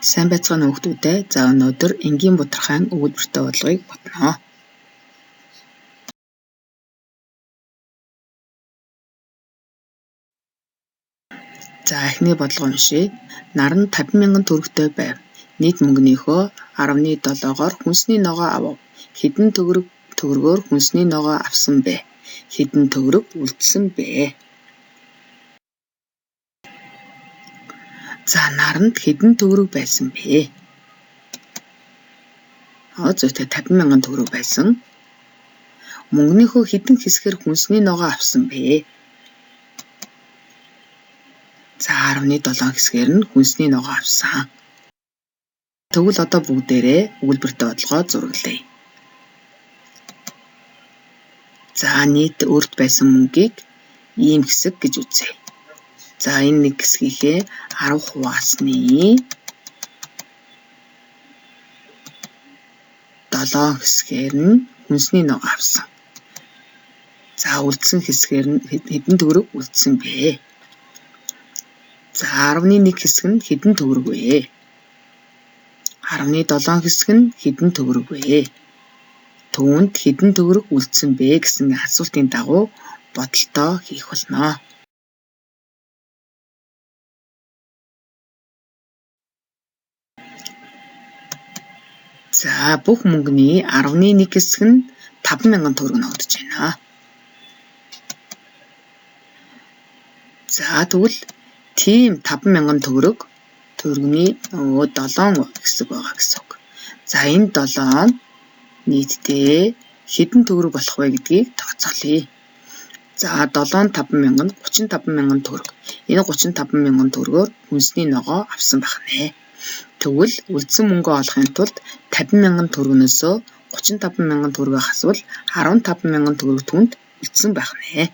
Сайн байцгаана уу хүүхдүүдээ. За өнөөдөр энгийн бутархайн өгүүлбэртэй бодлогыг бодно. За эхний бодлого уншъя. Наран 50,000 төгрөгтэй байв. Нийт мөнгөнийхөө 10.7-оор хүнсний ногоо авав. Хэдэн төгрөгөөр хүнсний ногоо авсан бэ? Хэдэн төгрөг үлдсэн бэ? За наранд хэдэн төгрөг байсан бэ? Зүйтэй 50,000 төгрөг байсан. Мөнгөнийхөө хэдэн хэсгээр хүнсний ногоо авсан бэ? За 10.7 хэсгээр нь хүнсний ногоо авсан. Тэгвэл одоо бүгдээрээ өгүүлбэртэй бодлогоо зураглая. За нийт өөрт байсан мөнгийг ийм хэсэг гэж үзье. За энэ нэг хэсгийнхээ 10 хуваасны 7 хэсгээр нь хүнсний ногоо авсан. За үлдсэн хэсгээр нь хэдэн төгрөг үлдсэн бэ? За 10.1 хэсэг нь хэдэн төгрөг вэ? 10.7 хэсэг нь хэдэн төгрөг вэ? Түүнд хэдэн төгрөг үлдсэн бэ гэсэн асуултын дагуу бодолтоо хийх болно. За бүх мөнгөний 10.1 хэсэг нь 5,000 төгрөг ногдож байна. За тэгвэл тийм 5,000 төгрөг төгрөгийн 7 хэсэг байгаа гэсэн үг. За энэ 7 нийтдээ хэдэн төгрөг болох вэ гэдгийг тооцоолъё. За 7 5,000 35,000 төгрөг. Энэ 35,000 төгрөгөөр хүнсний ногоо авсан байх нэ. Тэгвэл үлдсэн мөнгөө олохын тулд 50,000 төгрөгнөөсөө 35,000 төгрөгөө хасвал 15,000 төгрөг түүнд үлдсэн байх нэ.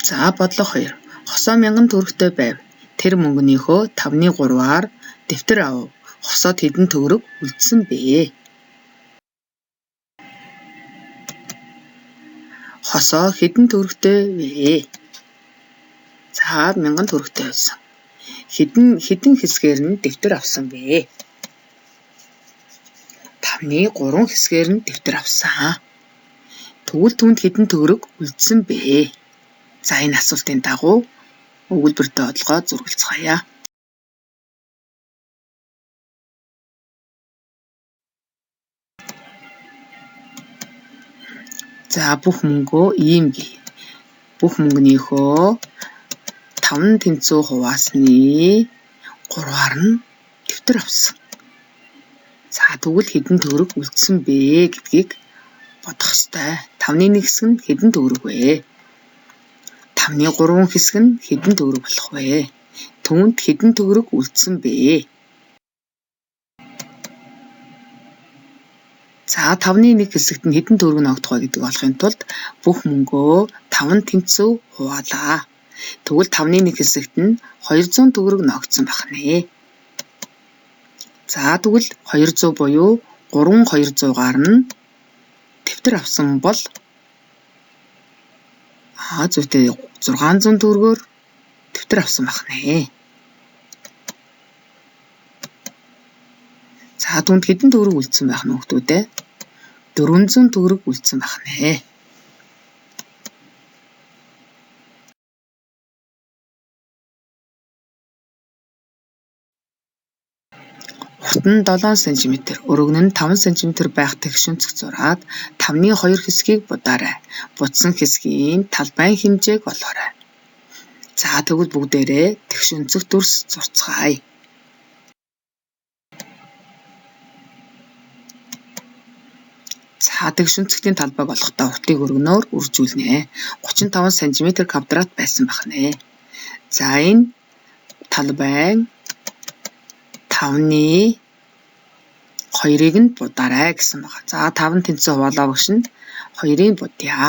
За бодлого 2. Хосоо 1,000 төгрөгтэй байв. Тэр мөнгөнийхөө 5.3-аар дэвтэр авав. Хосоод хэдэн төгрөг үлдсэн бэ? Хосоо хэдэн төгрөгтэй вэ? За 1,000 төгрөгтэй байсан. Хэдэн хэсгээр нь дэвтэр авсан бэ? 5.3 хэсгээр нь дэвтэр авсан. Тэгвэл түүнд хэдэн төгрөг үлдсэн бэ? За энэ асуултын дагуу өгүүлбэртэй бодлогоо зургалцгаая. За бүх мөнгөө ийм гээ. Бүх мөнгөнийхөө 5 тэнцүү хуваасны 3-аар нь дэвтэр авсан. За тэгвэл хэдэн төгрөг үлдсэн бэ гэдгийг бодох ёстой. 5-ны 1 хэсэг нь хэдэн төгрөг вэ? 5.3 хэсэг нь хэдэн төгрөг болох вэ? Түүнд хэдэн төгрөг үлдсэн бэ? За 5-ны 1 хэсэгт нь хэдэн төгрөг ногдох вэ гэдгийг олохын тулд бүх мөнгөө 5 тэнцүү хуваалаа. Тэгвэл 5-ны 1 хэсэгт нь 200 төгрөг ногдсон байх нэ. За тэгвэл 200 буюу 3200-аар нь дэвтэр авсан бол зүйтэй 600 төгрөгөөр дэвтэр авсан байх нэ. За түүнд хэдэн төгрөг үлдсэн байх нь хүүхдүүдээ? 400 төгрөг үлдсэн байх нэ. Урт нь 7 см, өргөн нь 5 см байх тэгш өнцөг зураад 5.2 хэсгийг будаарай. Будсан хэсгийн талбайн хэмжээг олоорой. За тэгвэл бүгдээрээ тэгш өнцөг дүрс зурцгаая. За тэгш өнцөгтийн талбайг олохдоо уртыг өргөнөөр үржүүлнэ. 35 см квадрат байсан байх нэ. За энэ талбай 5.2-ыг нь будаарай гэсэн байгаа. За 5 тэнцүү хуваалаа багш нь 2-ыг будъя.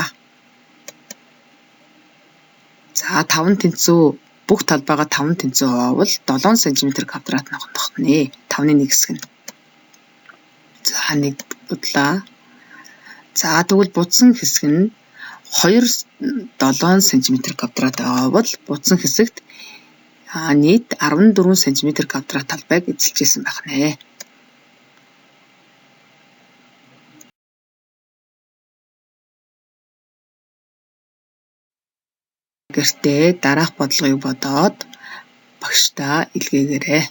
За 5 тэнцүү бүх талбайгаа 5 тэнцүү хуваавал 7 см квадрат ногдох нэ. 5-ны 1 хэсэг нь. За нэг будлаа. За, тэгвэл будсан хэсэг нь 2,7 см квадрат байгаа бол будсан хэсэгт нийт 14 см квадрат талбайг эзэлжсэн байх нэ. Гэртээ дараах бодлогыг бодоод багшдаа илгээгээрэй.